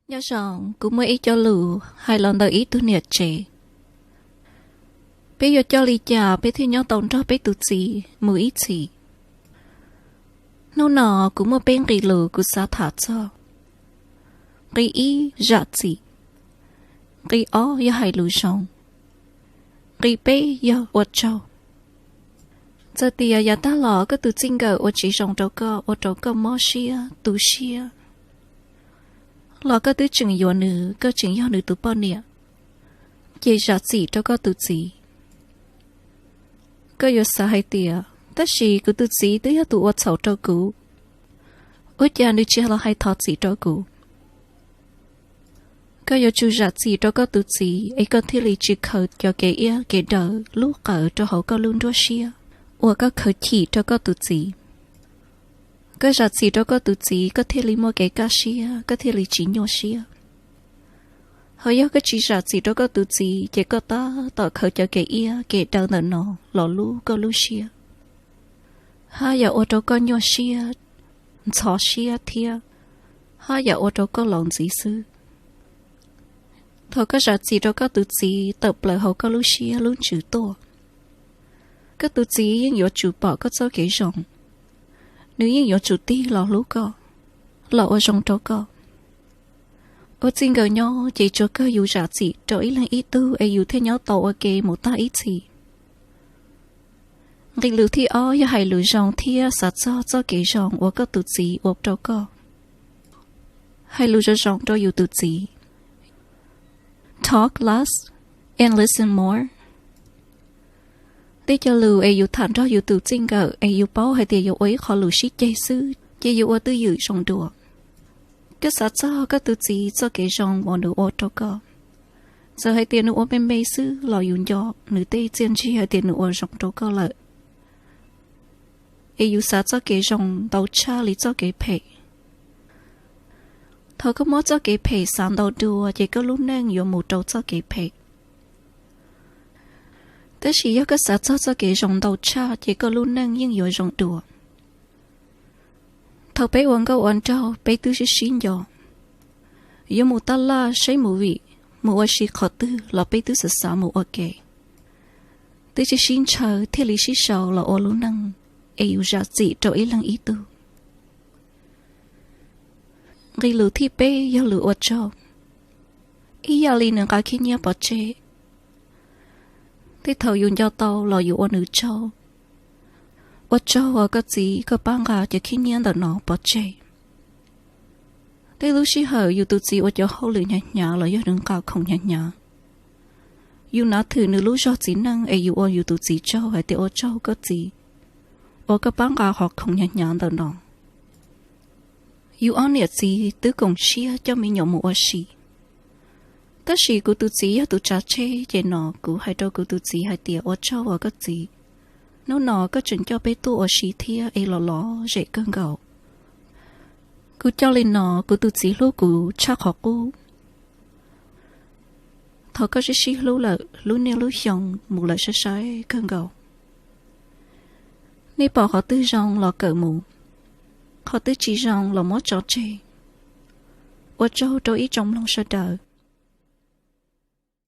Nyob zoo, kuv muaj ib co lus hais los ntawm ib tug niam tsev. Peb yuav coj li cas peb thiaj nyob tau nrog peb tus txiv mus ib txhis? Hnub no kuv muaj peb nqe lus kuv xav tham txog. Nqe ib, zam txim. Nqe ob, yog hais lus zoo. Nqe peb, yog ua tsaug. Txawm tias yav tag los koj tus txij nkawm ua tsis zoo rau koj, ua rau koj mob siab tu siab, los koj twb tseem yuav nws, koj tseem yog nws tus poj niam, ces zam txim rau koj tus txiv. Koj yuav xav hais tias, tab sis kuv tus txiv twb yog tus ua txhaum rau kuv, ua cas nws tsis los hais thov txim rau kuv? Koj yuav tsum zam txim rau koj tus txiv es koj thiaj li tsis khaws cov kev iab kev daw lub qawm rau hauv koj lub nruab siab uas koj khaws chim rau koj tus txiv. Koj zam txim rau koj tus txiv, koj thiaj li muaj kev kaj siab, koj thiaj li tsis nyuaj siab. Ho yog koj tsis zam txim rau koj tus txiv, ces koj tab tom khaws cov kev iab kev daw ntawm no los lub koj lub siab, haj yam ua rau koj nyuaj siab, ntxhov siab thiab haj yam ua rau koj laus ntxiv xwb. Thaum koj zam txim rau koj tus txiv, tawm plaws hauv koj lub siab lub ntsws tuaj, koj tus txiv yeej yuav tsum pom koj txoj kev zoo, nws yeej yuav tsum tig los hlub koj, los ua zoo rau koj. Ua txij nkawm nyob ces tsuas kawg yus zam txim rau ib leeg ib tug es yus thiaj nyob tau ua ke mus tag ib txhis. Nqe lus thib ob yog hais lus zoo thiab xav txog txoj kev zoo uas koj tus txiv ua rau koj. Hais lus zoo zoo rau yus tus txiv. Talk less and listen more. Tej cov lus es yus tham nrog yus tus txij nkawm es yus paub hais tias yuav ua ib qho lus sib ceg xwb ces yus ua twj ywm zoo dua. Koj xav txog koj tus txiv txoj kev zoo uas nws ua rau koj. Txawm hais tias nws ua me me xwb los yus nco nws tej txiaj ntsig hais tias nws ua zoo rau koj lawm, es yus xav txoj kev zoo ntau tshaj li txoj kev phem. Thaum koj muab txoj kev phem xav ntau dua ces koj lub neej yuav mus rau txoj kev phem. Tab sis yog koj xav txog txoj kev zoo ntau tshaj ces koj lub neej yeej yuav zoo dua. Thaum peb ua nkauj ua nraug peb twb sib sib nco, yuav mus taj laj saib movie, mus ua si qhov twg los peb twb xav xav mus ua ke, twb sib sib ntshaw thiaj li sib sau los ua lub neej es yus zam txim rau ib leeg ib tug. Nqe lus thib peb yog lus ua tsaug. Ib yam li nws nqa khib nyiab pov tseg, tej thaum yus nco tau los yus ua nws tsaug. Ua tsaug uas koj txiv koj pab nqa cov khib nyiab ntawm no pov tseg. Tej lub sij hawm yus tus txiv ua cov hauj lwm hnyav hnyav los yog nws nqa khoom hnyav hnyav, yus nav thwm nws lub zog txiv neej es yus ua yus tus txiv tsaug hais tias ua tsaug koj txiv uas koj pab nqa qhov khoom hnyav hnyav ntawm no. Yus ob niam txiv twb koom siab coj me nyuam mus ua si, tab sis kuv tus txiv yog tus tsav tsheb ces no kuv hais rau kuv tus txiv hais tias ua tsaug uas koj txiv, hnub no koj tseem coj peb tuaj ua si thiab es los lom zem kawg nkaus. Kuv coj li no, kuv tus txiv hlub kuv tshaj qhov qub. Thaum koj sib sib hlub lawm, lub niaj lub xyoo mus lawm sai sai kawg nkaus. Nej pom qhov twg zoo los kawm mus, qhov twg tsis zoo los muab tso tseg. Ua tsaug rau ib tsoom mloog sawv daws,